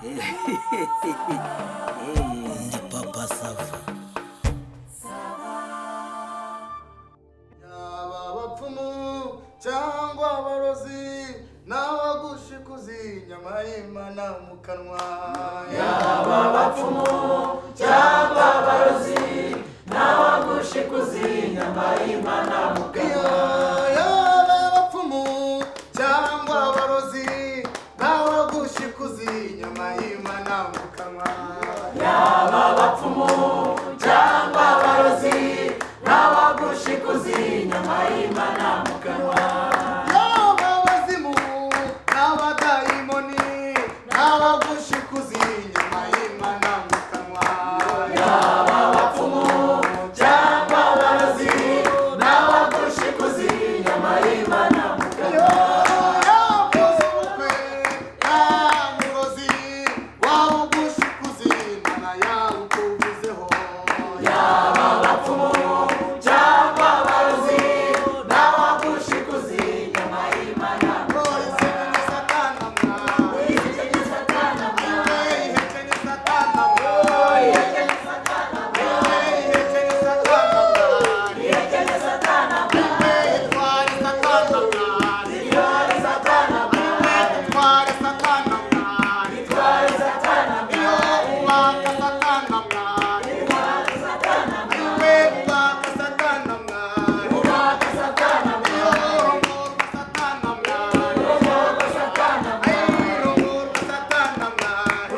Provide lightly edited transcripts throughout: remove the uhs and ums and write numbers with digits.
Ndi Papa Sava. Yaba abapfumu cyangwa abarozi n'abagushikuza inyama y'Imana mu kanwa. Yaba abapfumu cyangwa abarozi n'abagushikuza inyama y'Imana mu kanwa. Yaba abapfumu cyangwa abarozi n'abagushikuza inyama y'Imana mu kanwa. Yaba abapfumu cyangwa abarozi n'abagushikuza inyama y'Imana mu kanwa. Yaba abazimu n'abadayimoni n'abagushikuza inyama y'Imana mu kanwa. Yaba abapfumu cyangwa abarozi n'abagushikuza inyama y'Imana mu kanwa. Yakoze ubukwe yamurozi wawugushikuza Imana yawukuvuzeho. Yaba abapfumu cyangwa abarozi n'abagushikuza inyama y'Imana mu Ihekenye Satana mwa. Ihekenye Satana mwa. Ihekenye Satana mwa. Ihekenye Satana mwa. Ihekenye Satana mwa. Ihekenye Satana mwa. Itware Satana mwa. Itware Satana mwa. Itware Satana mwa. Itware Satana mwa. Iyo ubaka Satana mwa. Itware Satana mwa. Iwe ubaka Satana mwa. Ubaka Satana mwa. Iyo urongorwa Satana mwa. Ubaka Satana mwa. Urongorwa Satana mwa.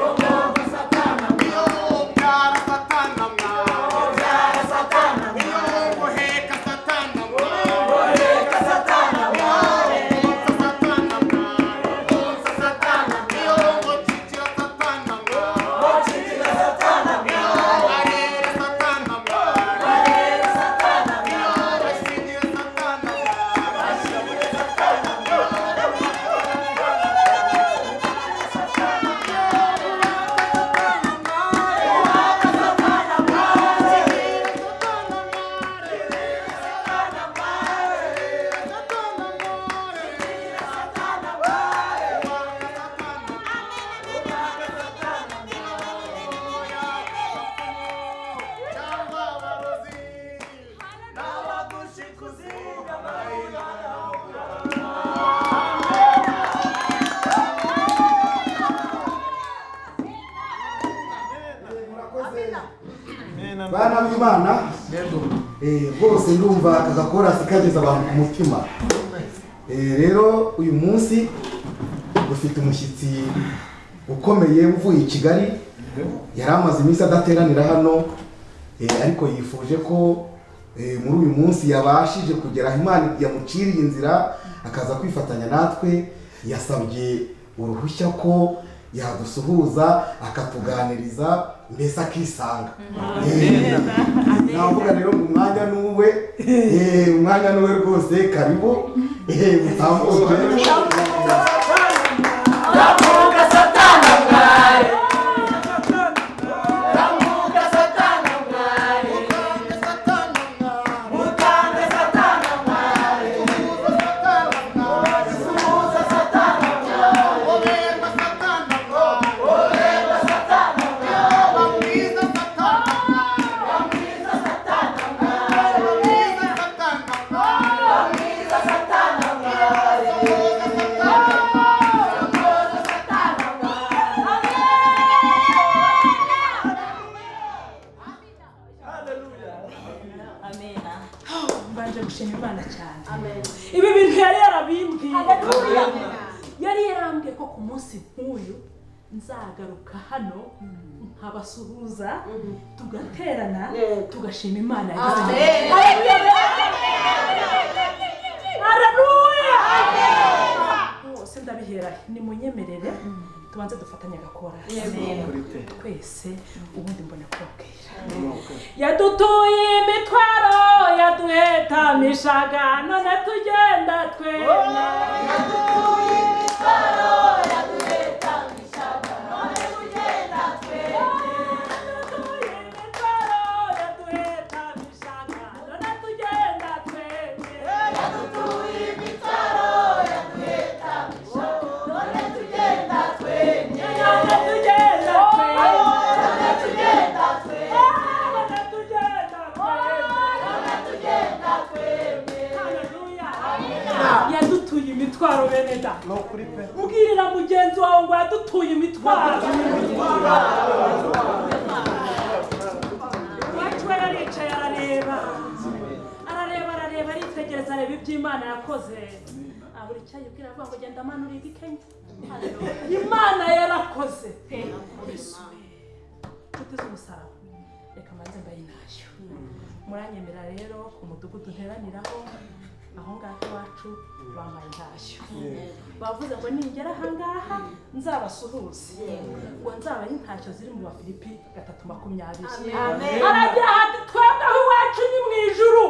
Ubaka Satana mwa. Iyo ubyara Satana mwa. Ubyara Satana mwa. Iyo uheka Satana mwa. Uheka Satana mwa. Iyo Satana mwa. Konsa Satana. Iyo ukikira Satana mwa. Ukikira Satana mwa. Iyo arera Satana mwa. Arera Satana mwa. Iyo ashingira Satana mwa. Ashingira Satana mwa. Ubaka Satana mwa. Bana b'Imana, rwose ndumva aka gakorasi kageze abantu ku mutima. Rero uyu munsi dufite umushyitsi ukomeye uvuye i Kigali. Yari amaze iminsi adateranira hano, ariko yifuje ko muri uyu munsi yabashije kugera aho Imana yamuciriye inzira akaza kwifatanya natwe. Yasabye uruhushya ko yadusuhuza, akatuganiriza, mbese akisanga. Navuga rero ngo umwanya nuwe, umwanya nuwe rwose. Karibu, mutambuke. Tambuka Satana mwari. Tambuka Satana mwari. Mutange Satana mwari. Suhuza Satana mwari. Oberwa Satana mwa. Oberwa Satana mwari. Bamwiza Satana mwa. Bamwiza Satana mwari. Bamwiza Satana mwa. Bamwiza Satana mwari. Suhuza Satana mwa. Suhuza Satana mwari. Amena. Mbanje gushima Imana cyane. Ibi bintu yari yarabimbwiye. Yari yarambwiye ko ku munsi nk'uyu nzagaruka hano nkabasuhuza, tugaterana, tugashima Imana yagize. Haleluya! Hose ndabihera, nimunyemerere tubanze dufatanye agakorasi twese, ubundi mbone kubabwira. Yadutuye imitwaro yaduhetamishaga, none tugenda twemye. Yadutuye imitwaro yaduhetamishaga, none tugenda twemye. Yadutuye imitwaro yaduhetamishaga, none tugenda twemye. Yadutuye imitwaro yaduhetamishaga, none tugenda twemye. None tugenda. bene data. Mbwirira mugenzi wawe ngo yadutuye imitwaro. Iwacu we yaricaye arareba, arareba, arareba, aritegereza, areba ibyo Imana yakoze, abura icyo ayibwira, avuga ngo genda mana urige i Kenya. Imana yarakoze. Yesu we, inshuti z'umusaraba, reka mbanze mbaye intashyo. Muranyemera rero ku mudugudu nteraniraho aho ngaho iwacu bampaye intashyo, bavuze ngo ningera ahangaha nzabasuhuze, ngo nzabahe intashyo ziri mu Bafilipi 3:20. Aragira ati twebwe aho iwacu ni mu ijuru.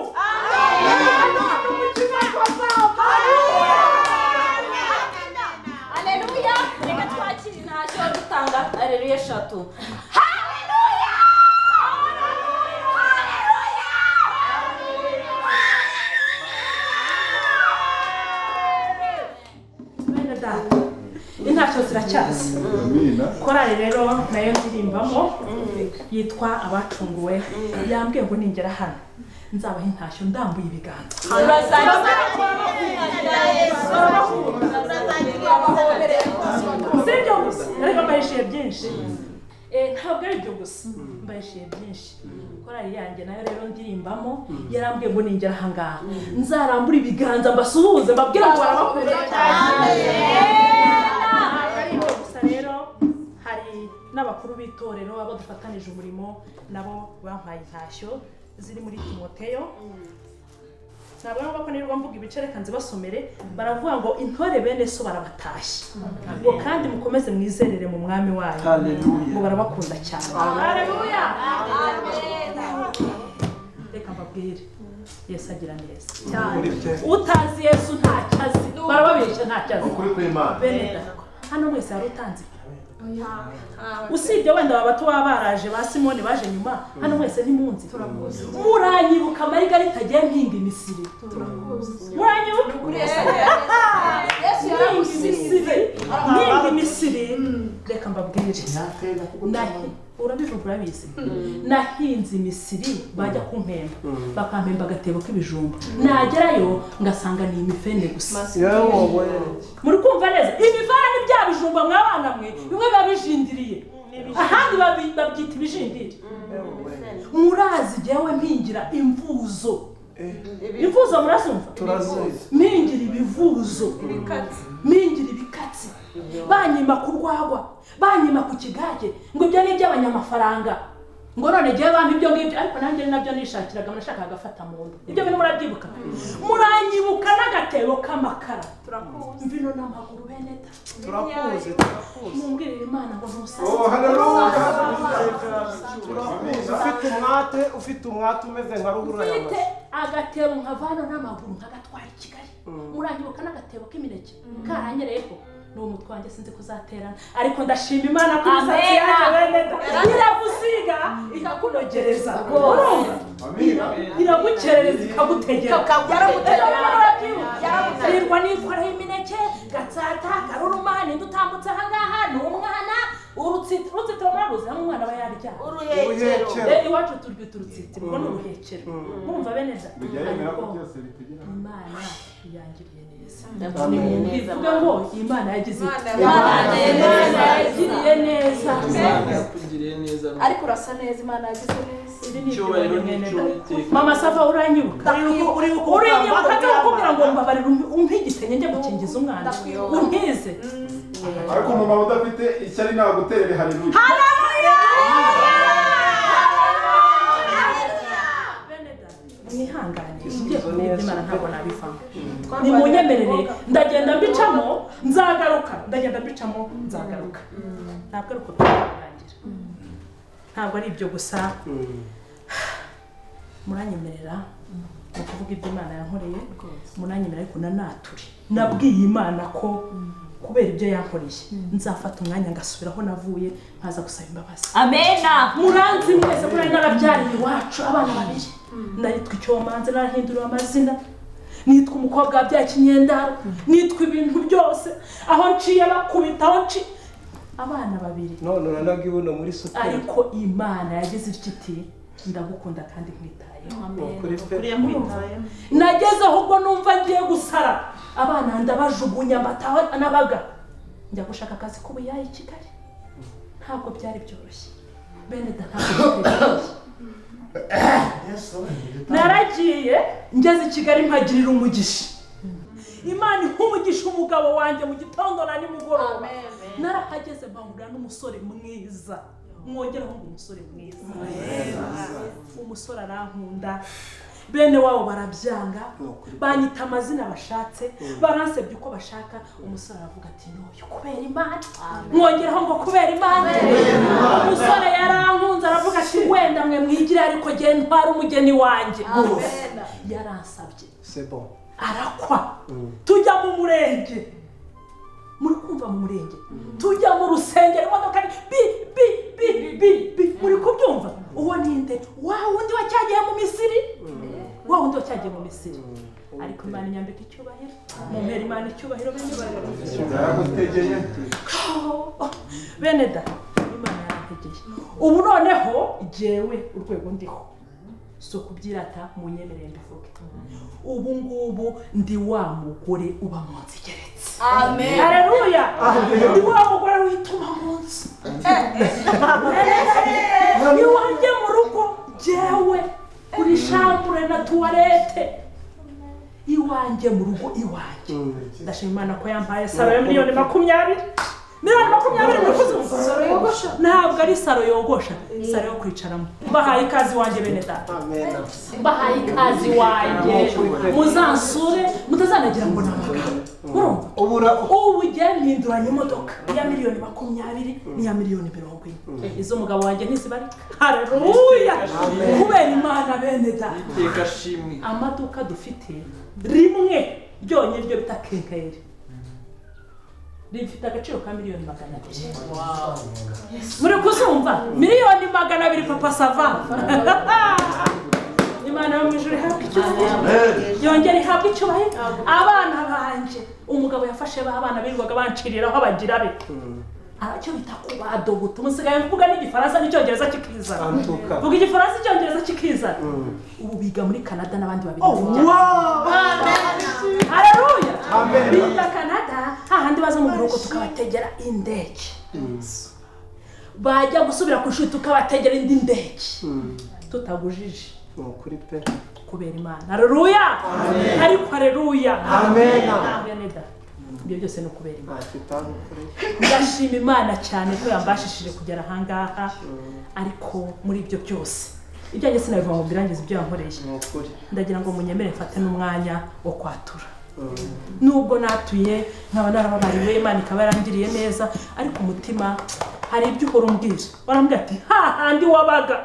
Aleluya! Reka twakire intashyo dutanga aleluya eshatu. Bene data, intashyo ziracyaza. Korali rero nayo ndirimbamo yitwa Abacunguwe yambwiye ngo ningera hano nzabaha intashyo ndambuye ibiganza. Si ibyo gusa ariko mbahishiye byinshi. Ntabwo ari ibyo gusa, mbahishiye byinshi. Korali yanjye nayo rero ndirimbamo yarambwiye ngo ningera ahangaha nzarambura ibiganza mbasuhuze mbabwire ngo barabakunda cyane. Ntabwo ari ibyo gusa rero, hari n'abakuru b'itorero abo dufatanije umurimo nabo bampaye intashyo ziri muri Timoteyo. Ntabwo ari ngombwa ko nirirwa mvuga ibice, reka nzibasomere. Baravuga ngo intore bene so barabatashye, ngo kandi mukomeze mwizerere mu mwami wanyu, ngo barabakunda cyane. Haleluya! Reka mbabwire, Yesu agira neza. Utazi Yesu ntacyo azi, barababeshya ntacyo azi. Ukuri kw'Imana. Bene data, hano mwese hari utanzi usibye wenda aba bato baba baraje ba Simoni baje nyuma, hano mwese ntimunzi. Muranyibuka Marigarita agiye mpinga imisiri, muranyibuka mpinga imisiri. Reka mbabwire, urabivuga urabizi, nahinze imisiri bajya kumpemba bakampemba agatebo k'ibijumba, nagerayo ngasanga ni imifene gusa. Muri kumva neza, imivara ni bya bijumba mwabana mwe bimwe biba bijindiriye, ahandi babyita ibijindiri. Murazi jyewe mpingira imvuzo, imvuzo murazumva, mpingira ibivuzo, mpingira ibikatsi, banyima ku rwagwa, banyima ku kigage, ngo ibyo ni iby'abanyamafaranga, ngo none jyewe bampa ibyo ngibyo, ariko nanjye ni nabyo nishakiraga, nashakaga agafata mu nda. Ibyo bintu murabyibuka, muranyibuka n'agatebo k'amakara, mvino n'amaguru bene da. Turakuzi, turakuzi. Mumbwirire Imana ngo ntusaze. Oh, haleluya. Turakuzi. Ufite umwate umeze nka ruhurura Mfite y'amazu. agatebo nkavana n'amaguru nkagatwara i Kigali. Muranyibuka n'agatebo k'imineke karanyereyeho ni umutwe wanjye sinzi kuzaterana, ariko ndashima Imana ko imisatsi yanjye bene da iragusiga ikakunogereza, urumva iragukerereza ikagutegera. Yaragutegera. Nikoraho imineke gatsata karuruma, ninde utambutse ahangaha ni umwana. Urutsitiro muraruzi, hamwe umwana aba yaryamye. Uruhekero. Iwacu turwita urutsitiro, ubwo ni uruhekero. Murumva bene da, Bijya yemera ko byose bitugeraho. Imana yangiriye neza. Bivuga ngo Imana yagize iti Imana yagiriye neza. Imana yakugiriye neza. Ariko urasa neza, Imana yagize neza. Ibi ni Icyubahiro ibyo ni mwene icy'Uwiteka. Mama Sava, uranyibuka, urinyibuka ndakubwira ngo mbabarira umpe igitenge njye gukingiza umwana, untize. Ariko umumama udafite ishyari naguterere haleluya. Bene data, mwihangane, ngiye kuvuga iby'Imana ntabwo nabivamo. Nimunyemerere ndagenda mbicamo nzagaruka, ndagenda mbicamo nzagaruka. Ntabwo ari uko byarangira, ntabwo ari ibyo gusa. Muranyemerera mu kuvuga ibyo Imana yankoreye, muranyemerera ariko nanature nabwiye Imana ko kubera ibyo yankoreye nzafata umwanya ngasubira aho navuye nkaza gusaba imbabazi. Amena. Muranzi mwese ko nari narabyariye iwacu abana babiri, naritwa icyomanzi, narahinduriwe amazina, nitwa umukobwa wabyaye ikinyendaro, nitwa ibintu byose, aho nciye bakubita, aho nciye abana babiri. None uranaga ibuno muri sukari. Ariko Imana yagize ityo iti Ndagukunda kandi nkwitayeho. Nageze ahubwo numva ngiye gusara, abana ndabajugunya mbataho nabaga njya gushaka akazi k'ubuyayi i Kigali. Ntabwo byari byoroshye bene da, ntabwo byari byoroshye. Naragiye ngeze i Kigali mpagirira umugisha. Imana ihumugisha umugabo wanjye mu gitondo na nimugoroba. Narahageze mpahurira n'umusore mwiza, mwongeraho ngo umusore mwiza. Umusore arankunda, bene wabo barabyanga, banyita amazina bashatse, baransebye uko bashaka. Umusore aravuga ati n'uyu kubera Imana, mwongeraho ngo kubera Imana. Umusore yarankunze aravuga ati wenda mwe mwigire ariko jye ntwara umugeni wanjye. Yaransabye arakwa, tujya mu murenge, muri kumva mu murenge, tujya mu rusengero, imodoka ni bi bi bi bi bi, muri kubyumva. Uwo ninde? Wa wundi wacyagiye mu Misiri, wa wundi wacyagiye mu Misiri. Ariko Imana inyambika icyubahiro, mumpera Imana icyubahiro bene bene da, Imana yarantegeye. Ubu noneho jyewe urwego ndiho so kubyirata munyemerere mbivuge, ubu ngubu ndi wa mugore uba mu nzu igeretse. Amen. Haleluya. Ndi wa mugore wituma mu nzu iwanjye mu rugo, jyewe kuri shambure na tuwarete iwanjye mu rugo iwanjye. Ndashima Imana ko yampaye saro ya 20,000,000. 20,000,000 muri kuzumva? Ntabwo ari saro yogosha, saro yo kwicaramo. Mbahaye ikazi wanjye bene data, mbahaye ikazi wanjye, muzansure mutazanagira ngo ni amagambo. Urumva ubu ugiye mpinduranya imodoka ya 20,000,000 n'iya 40,000,000. Izo mugabo wanjye ntizibarika. Haleluya. Kubera Imana bene data. Amaduka dufite rimwe ryonyine ryo bita kenkayeri rifite agaciro ka 200,000,000. Muri kuzumva 200,000,000 papa sava. Imana yo mu ijuru ihabwe icyubahiro, yongera ihabwe icyubahiro. Abana banjye umugabo yafashe abana birirwaga banciriraho abagira be, icyo bita kubadoguta. Umusigaye mvuga n'igifaransa n'icyongereza kikizana, vuga igifaransa icyongereza kikizana. Ubu biga muri Canada n'abandi babiri. Haleluya. Biga Canada hahandi baza mu biruhuko tukabategera indege, bajya gusubira ku ishuri tukabategera indi ndege tutagujije. Kubera Imana. Haleluya. Ariko haleluya. Amen. Ibyo byose ni ukubera Imana. Ndashima Imana cyane ko yambashishije kugera ahangaha. Ariko muri ibyo byose ibyanjye sinabivuga ngo birangize ibyo yankoreye. Ndagira ngo munyemere mfate n'umwanya wo kwatura. Nubwo natuye nkaba narababariwe, Imana ikaba yarangiriye neza, ariko umutima hari ibyo uhora umbwira. Warambwira ati hahandi wabaga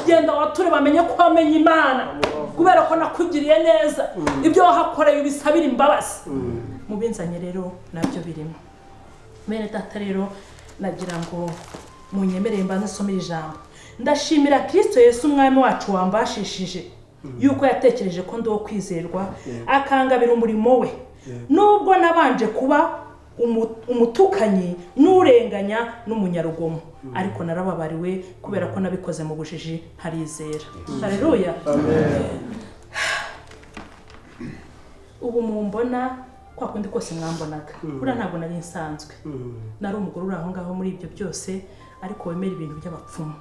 genda wature bamenye ko wamenye Imana, kubera ko nakugiriye neza, ibyo wahakoreye ubisabira imbabazi. Mu binzanye rero nabyo birimo. Bene data rero nagira ngo munyemerere mbanze nsome ijambo. Ndashimira Kristo Yesu umwami wacu wambashishije yuko yatekereje ko ndi uwo kwizerwa, akangabira umurimo we. Nubwo nabanje kuba umutukanyi n'urenganya n'umunyarugomo, ariko narababariwe kubera ko nabikoze mu bujiji ntarizera. Haleluya. Ubu mumbona kwa kundi kose mwambonaga, buriya ntabwo nari nsanzwe. Nari umugore uri aho ngaho muri ibyo byose, ariko wemera ibintu by'abapfumu.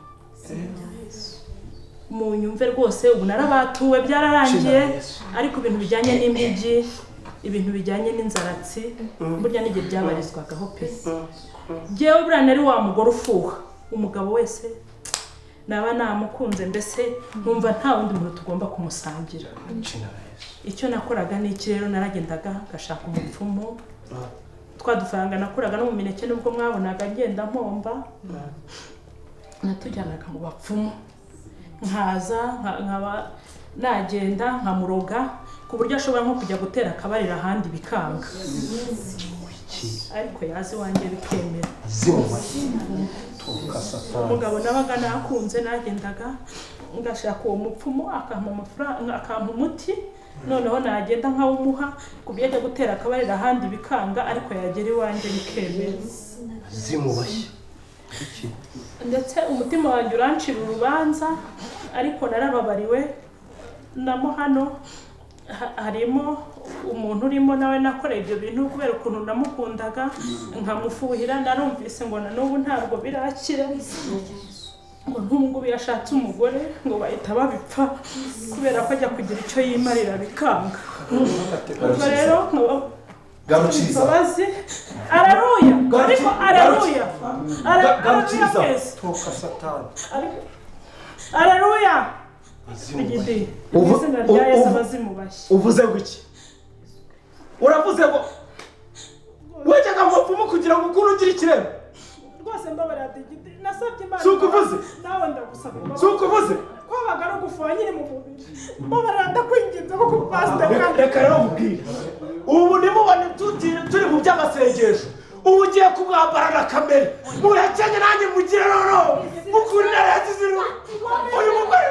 Munyumve rwose, ubu narabatuwe byararangiye, ariko ibintu bijyanye n'impigi, ibintu bijyanye n'inzaratsi, burya n'igihe byabarizwagaho pe. Jyewe buriya nari wa mugore ufuha, umugabo wese naba namukunze, mbese nkumva nta wundi muntu tugomba kumusangira. Icyo nakoraga ni iki rero, naragendaga ngashaka umupfumu. Twa dufaranga nakuraga no mu mineke, nubwo mwabonaga ngenda mpomba, natujyanaga mu bapfumu, nkaza nkaba nagenda nkamuroga ku buryo ashobora nko kujya gutera akabarira ahandi bikanga, ariko yazi wanjye bikemera. Umugabo nabaga nakunze, nagendaga ngashaka uwo mupfumu akampa amafaranga, akampa umuti, noneho nagenda nkawumuha ku buryo ajya gutera akabarira ahandi bikanga, ariko yagera iwanjye bikemera. Ndetse umutima wanjye urancira urubanza, Ariko narababariwe namo hano harimo umuntu urimo nawe nakoreye ibyo bintu kubera ukuntu namukundaga nkamufuhira, narumvise ngo na n'ubu ntabwo birakira, ngo n'ubu yashatse umugore ngo bahita babipfa kubera ko ajya kugira icyo yimarira bikanga. Ubwo rero Garukiza. Imbabazi araruya, ariko araruya, araruya twese. Toka satani. Araruya. Igidi. Izina rya Yesu abazimubashye. Uvuze ngo iki? Uravuze ngo wajyaga mu bapfumu kugira ngo ukure ugire ikiremba? Rwose mbabarira Digidi, nasabye Imana. Si ukuvuze? Nawe ndagusaba imbabazi. Si ukuvuze? Kwabaga ari ugufuha nyiri mu mubiri. Mbabarira ndakwinginze kuko pastor kandi. Reka rero nkubwire. Ubu nimubone turi mu by'amasengesho. Ubu ugiye kumwambara na kamere. Muhekenye nanjye mugire noneho. Mukuri narayagize uyu mugore.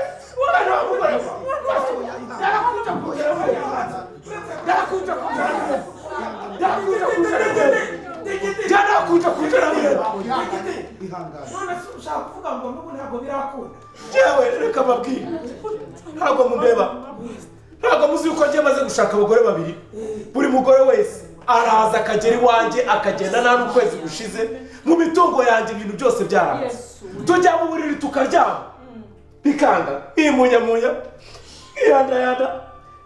Jewe reka mbabwire, ntabwo mundeba, ntabwo muzi yuko njye maze gushaka abagore babiri. Buri mugore wese araza akagera iwanjye akagenda nta n'ukwezi gushize, mu mitungo yanjye ibintu byose byaranze. Tujya mu buriri tukaryama bikanga, imunyamunya iyandayanda,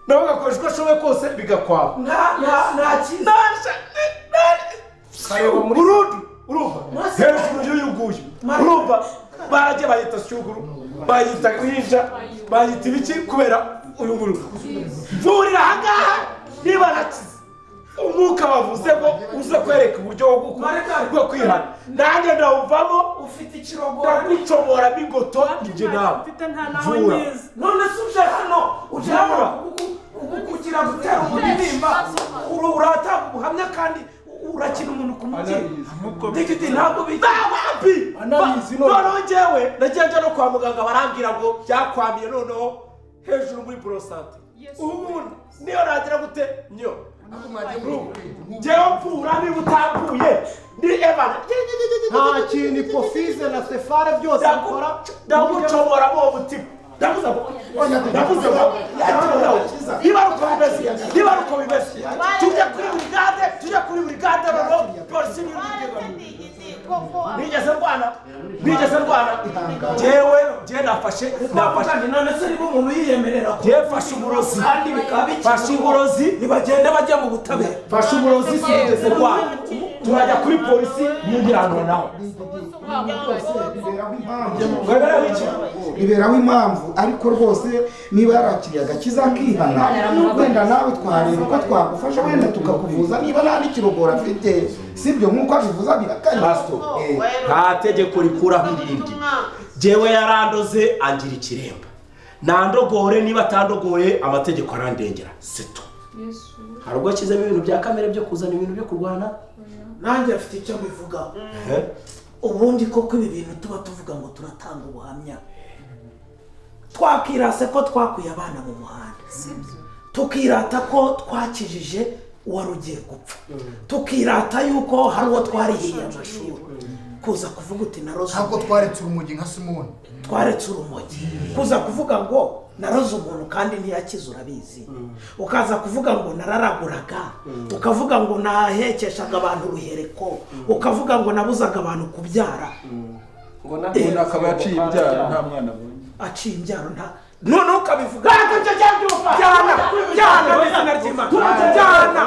nawe agakoresha uko ashoboye kose bigakwama. Burundu urumva hejuru y'uyu nguyu urumva barajya bayita syuguru, bayita kwinja, bayita ibiki kubera uyu nguyu. Mvurira ahangaha niba nakize umwuka wavuze ngo uze kwereka uburyo bwo kwihana, nanjye ndawuvamo. Ufite ikirogora ndagucomora bigoto njye nawe mvura. None se uje hano uje hano kugira gutera umuririmba uratanga ubuhamya kandi urakina umuntu ku mutima. Digidi ntabwo wapi. Noneho njyewe nagiye njya no kwa muganga barambwira ngo byakwamiye, noneho hejuru muri porosante ubundi niyo nagira gute nyo njyewe mvura niba utamvuye ni Evan nta kintu ipofize na sefare byose bikora. Ndagucomora uwo mutima. Ndavuze ngo niba ari uko bimeze, niba ari uko bimeze tujya kuri burigade, tujya kuri burigade noneho polisi niyo nigeze ndwana, nigeze ndwana jewe nafashe none se niba umuntu yiyemerera ko jewe fashe uburozi kandi bikaba bikiri fashe uburozi nibagende bajya mu butabera fashe uburozi sinigeze ndwana, turajya kuri polisi ningiranwa nawe biberaho impamvu. Ariko rwose niba yarakiriye agakiza akihana, wenda nawe twareba uko twagufasha, wenda tukakuvuza niba nta n'ikirogora afite, sibyo nk'uko abivuza bihakanye. Nta tegeko rikuraho irindi. Jewe yarandoze angira ikiremba, nandogore niba atandogoye amategeko arandengera seto. Hari ubwo akizemo ibintu bya kamere byo kuzana ibintu byo kurwana. Nanjye afite icyo mbivugaho. Ubundi koko ibi bintu tuba tuvuga ngo turatanga ubuhamya, twakirase ko twakuye abana mu muhanda, tukirata ko twakijije uwari ugiye gupfa, tukirata yuko hari uwo twarihiye amashuri, kuza kuvuga uti naroze ntabwo twaretse urumogi nka Simoni, twaretse urumogi, kuza kuvuga ngo naroze umuntu kandi ntiyakize urabizi, ukaza kuvuga ngo nararaguraga, ukavuga ngo nahekeshaga abantu uruhereko, ukavuga ngo nabuzaga abantu kubyara, ngo akaba yaciye imbyaro nta mwana abonye, aciye imbyaro nta none ukabivuga jyana jyana izina ry'Imana jyana.